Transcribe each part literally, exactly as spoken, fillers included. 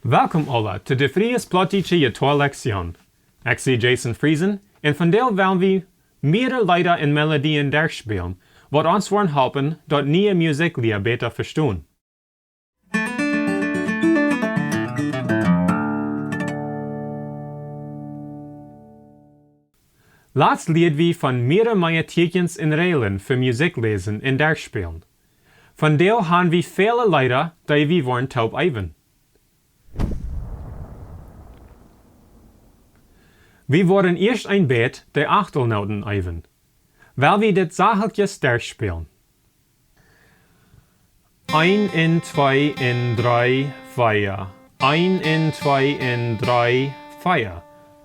Welkom aula to de Fries Plautdietsche Jittoa Lektion. Ekj sie Jason Friesen un vondoag well wie mea Leeda un Melodieen derchspälen, waut ons woaren halpen daut niee Musikjlia bäta vestonen. Latst lieed wie von mea Tieekjens un Räajlen fa Musikj läsen un derchspälen. Vondoag han wie väle Leeda, dee wie woaren toop eewen. Wie woaren ieescht een bät de Achtelnoten eewen. Well wie dit sachtkjes derchspälen. Een un twee un dree, vea. Een un twee un dree, vea.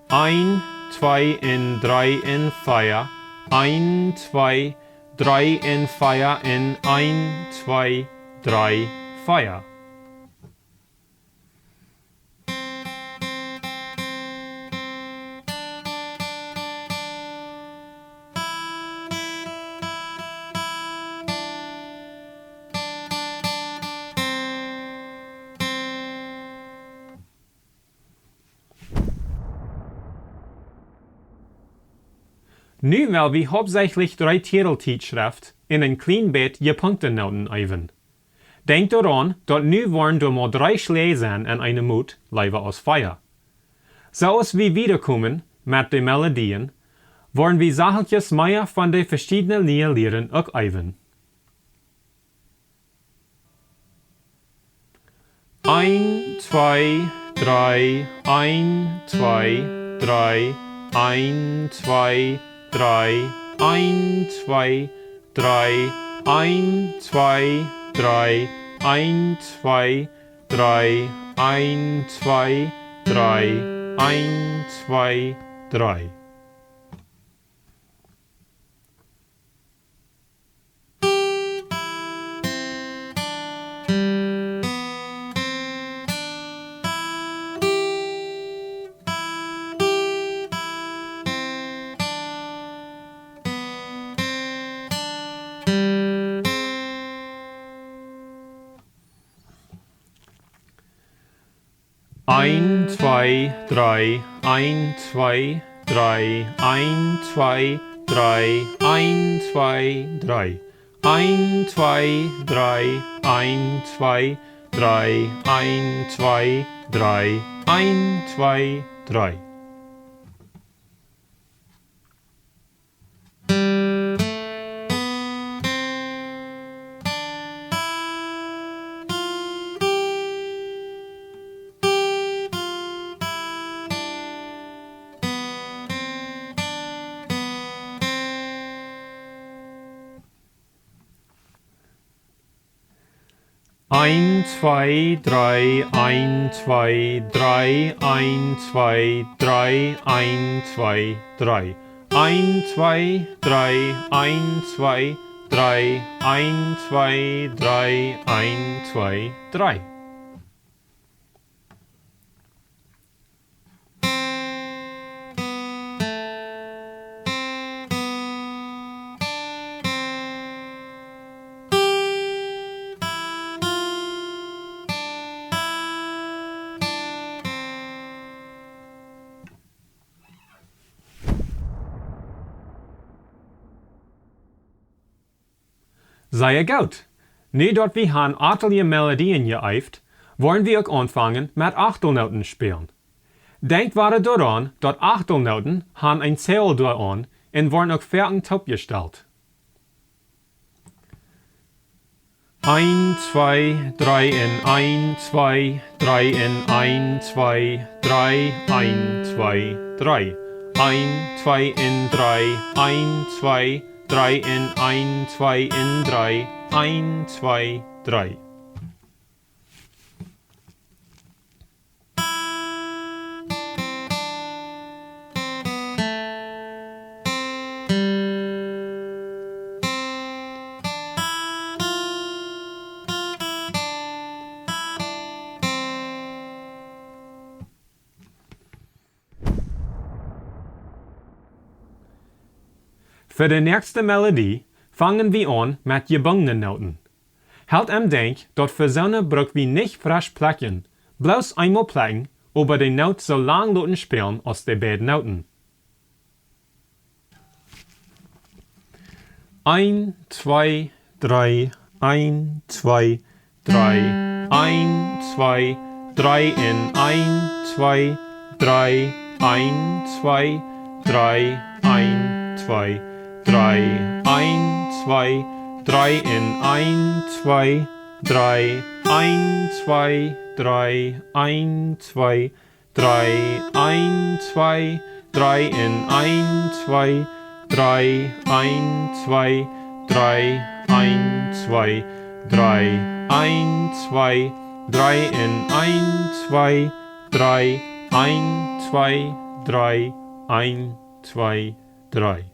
Een, twee un dree un vea. Een, twee, dree un vea un een, twee, dree, vea. Nu well wie hauptsächlich dree Tiedeltiedschreft un een kjlien bät jepunkte Noten eewen. Denkj doaraun, daut nu woaren doa mau dree Schläaj sennen en eene Mot, leewa aus vea. Soo aus wie wieda komen met de Melodieen, woaren wie sachtkjes mea von de veschiedne Lieda lieren uk eewen. Een, twee, dree, een, twee, dree, een, twee, dree, een, twee, dree, een, twee, dree, een, twee, dree, een, twee, dree, een, twee, dree. Een, twee, dree, een, twee, dree, een, twee, dree, een, twee, dree, een, twee, dree, een, twee, dree, een, twee, dree, een, twee, dree. Een, twee, dree, een, twee, dree, een, twee, dree, een, twee, dree. Een, twee, dree, een, twee, dree, een, twee, dree, een, twee, dree. Sea goot. Nu daut wie han atelje Melodieen jeeeft, woaren wie uk aunfangen met Achtelnoten spälen. Denkj wada doaraun, daut Achtelnoten han een Zäl doaraun un woaren uk foaken toopjestalt. Een, twee, dree un een, twee, dree un een, twee, dree, een, twee, dree. Een, twee un dree, een, twee, dree un een, twee un dree, een, twee, dree. Fa de näakjste Melodie fangen wie aun met jebungne Noten. Helt em Denkj, daut fa soone bruck wie nich fresch plekjen, Bloos eemol plekjen, oba de Noot soo lang loten spälen aus de beid Nooten. Een, twee, dree, een, twee, dree, een, twee, dree un een, twee, dree, een, twee, dree, een, twee, dree, een, twee, dree un een, twee, dree, een, twee, dree, een, twee, dree, een, twee, dree un een, twee, dree, een, twee, dree, een, twee, dree, een, twee, dree un een, twee, dree, een, twee, dree, een, twee, dree.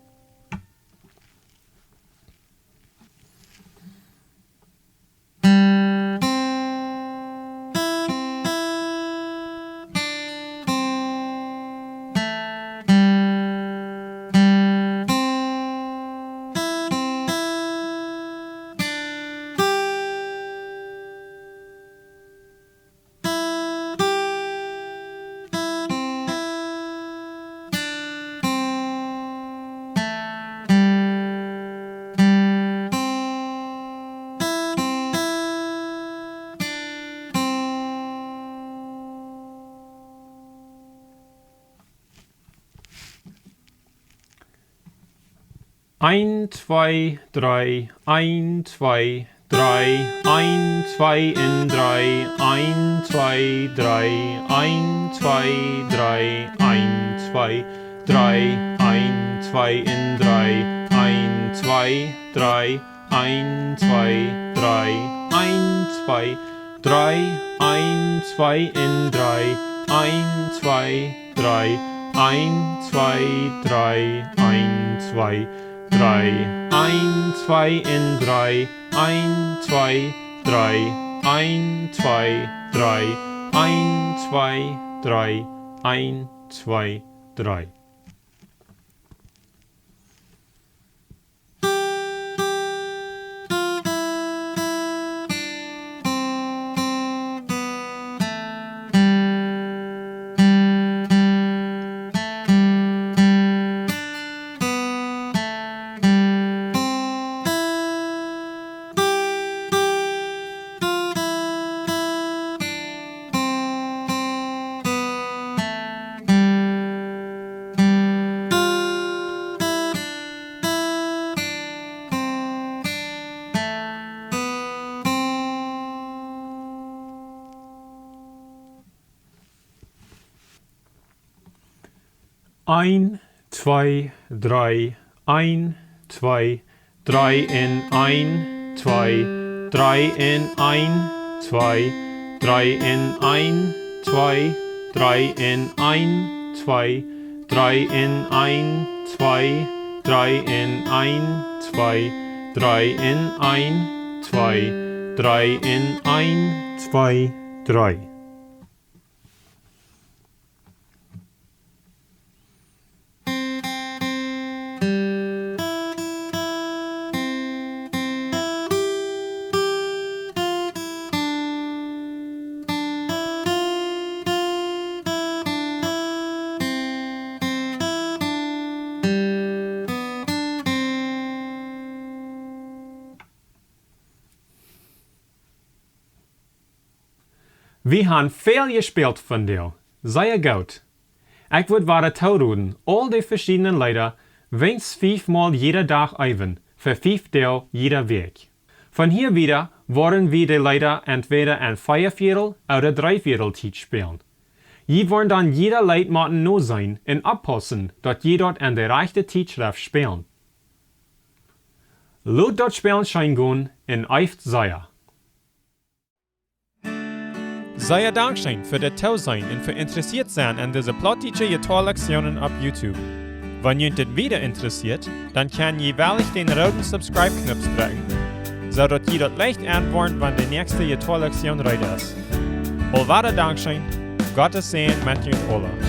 Een, twee, dree, een, twee, dree, een, twee un dree, een, twee, dree, een, twee, dree, een, twee, dree, een, twee un dree, een, twee, dree, een, twee, dree, een, twee, dree, een, twee un dree, een, twee, dree, een, twee, dree, een, twee, dree, een, twee un dree, een, twee, dree, een, twee, dree, een, twee, dree, een, twee, dree. Een, twee, dree, een, twee, dree un een, twee, dree un een, twee, dree un een, twee, dree un een, twee, dree un een, twee, dree un een, twee, dree un een, twee, dree un een, twee, dree. Wie han väl jespält vondoag. Sea goot. Ekj wudd wada toroden, aul de veschiedne Leeda weens fief mol jieda Dach äwen, fa fief Doag jieda Wäakj. Von hia wieda woaren wie de Leeda entwäda en Veaviertel ooda Dreeviertel Tiet spälen. Jie woaren dan jieda Leet motten noseenen un oppaussen, daut jie daut en de rajchte Tiet spälen. Lot daut Spälen scheen gonen un eeft sea. Sea dankscheen fa daut Toseenen un fa interessieet sennen aun dise plautdietsche Jittoa-Lektionen opp YouTube. Wan junt dit wieda interessieet, dan kjenn jie veleicht dän rooden Subscribe-Knoop drekjen, soo daut jie daut leicht enwoaren, wan de näakjste Jittoa-Lektion reed es. Aulwada dankscheen, Gott sien Säajen met junt aula.